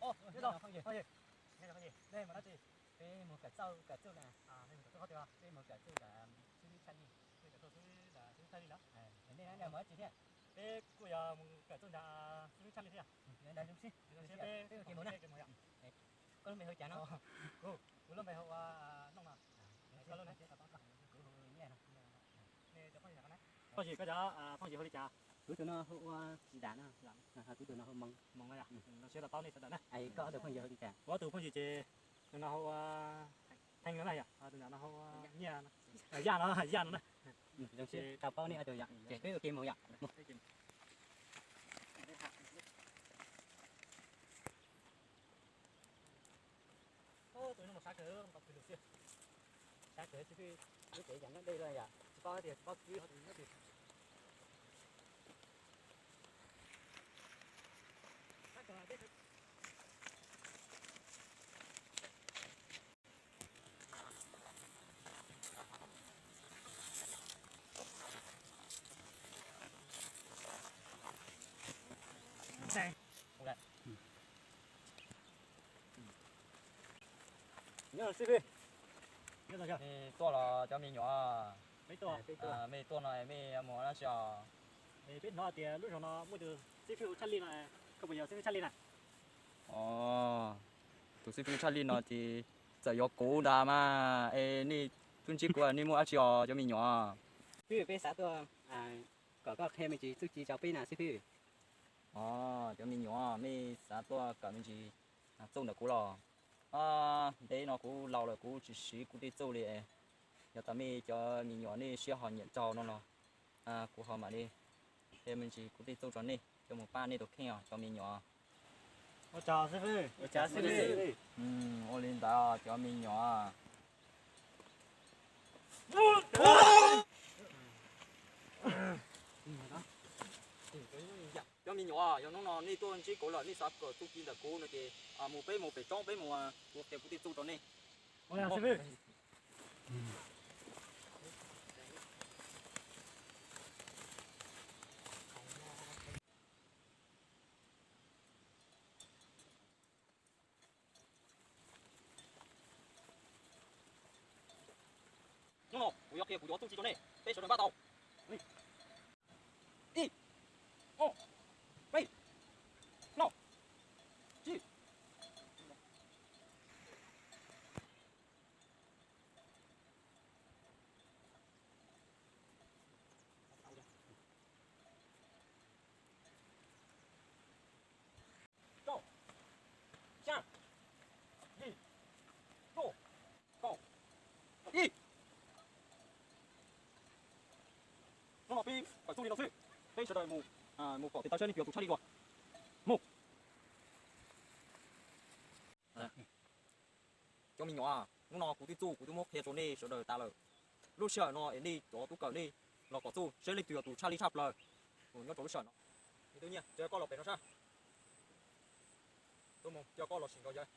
Peb mus kawm txuj, kawm txuj na. Peb mus kawm txuj kawm xib fwb Tshaj Li. Nej mus dab tsi thiab? Peb kuj yog mus kawm txuj ntawm xib fwb Tshaj Li thiab. Peb ua ke mus na. Koj lub npe hu cas no? Kuv lub npe hu ua Nooj no. Kuv hu Nyiaj no. Phooj ywg, koj cov phooj ywg hu li cas? Kuv tus no hu ua Nram no. Kuv tus no hu Moos. Zoo siab to taub nej sawv daws na. Koj ob tug phooj ywg hu li cas? Kuv ob tug phooj ywg ces tus no hu ua Theej no na yom, tus ntawm no hu ua Nyiaj, Yaj no, Yaj no na. Zoo siab tau paub nej ob tug yom, ces peb ua ke mus yom. Sab kawg xib fwb, lub tsev yam nyob deb lawm yom, tsis paub tias tsis paub kwv. Nyob xib fwb, mej tuaj los cov me nyuam? Mej tuaj no mej mus dab tsi os? Peb hnov tias lub zos no muaj tus xib fwb hu Tshaj Li no, koj puas yog xib fwb Tshaj Li na? Os, tus xib fwb Tshaj Li no ces txawm yog kuv ntag mas, es nej twb ntsib kuv, nej muaj dab tsi os cov me nyuam? Xib fwb, peb xav tuaj kom koj qhia me ntsis txuj ci rau peb na xib fwb. Os, cov me nyuam, mej xav tuaj kawm me ntsis txuj ntawm kuv los? Ntev no kuv laus lawm kuv tsis siv kuv tej txuj li. Yog tas mej cov me nyuam nej siab ho nyiam raug no los kuv ho mam li qhia me ntsis kuv tej txuj rau nej coj mus pab nej tus kheej os cov me nyuam. Ua tsaug xib fwb. Ua li ntawd cov me nyuam. Cov me nyuam, yog hnub no nej tuaj ntsib kuv lawm nej xav kawm txuj ci ntawm kuv no ces mus peb mus pem roob peb mus, kuv qhia kuv tej txuj rau nej. Hnub no kuv yuav qhia kuv cov txuj ci rau nej, peb sawv daws npaj tau. Ib, ob, peb, plaub, tsib. Rau, xya, yim, cuaj, kaum, ib. Hnub no peb kawm txuj li no xwb, peb sawv daws mus, mus pom tes taw saib nej puas yog tus Tshaj Li dua. Mus. Cov me nyuam, hnub no kuv tej txuj kuv twb muab qhia rau nej sawv daws tas lawm. Lub sij hawm no es nej cov tub kawm nej los pom txuj saib leej twg yog tus Tshaj Li tshaj plaws nyob rau lub sij hawm no. Me tub Nyiaj, cia koj los pem no saib. Tub Moos, cia koj los sim nkaus yawg.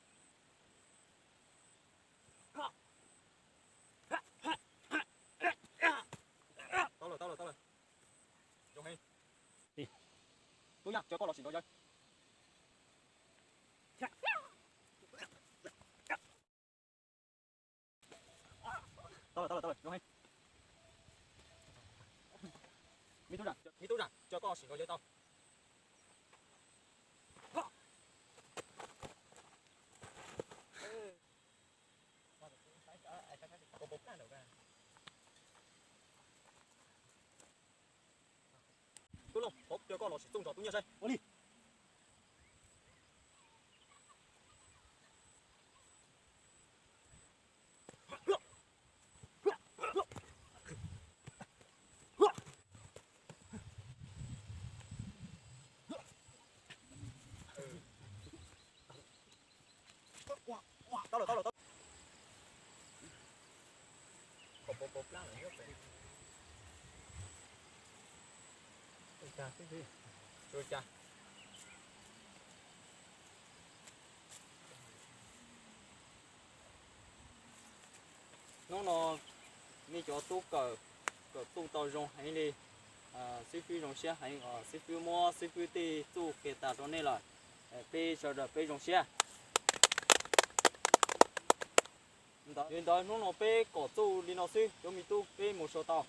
Tau lawm, tau lawm, tau lawm. Zoo heev. Tub Yaj, cia koj los sim nkaus yawg. Tau lawm, tau lawm, tau lawm, zoo heev. Me tub Zam, me tub Zam, cia koj los sim nkaus yawg tau. Tub Looj, thov caw koj los sim txuj nrog Tub Nyiaj saib. Ua li. Tau lawm, tau lawm, tau lawm. Hnub no nej cov tub kawm, kawm txuj tau zoo heev li. Xib fwb zoo siab heev, xib fwb muab xib fwb tej txuj qhia tas rau nej lawm. Peb sawv daws peb zoo siab. Yog li ntawd hnub no peb kom txuj li no xwb, cov me tub, peb mus sau tau.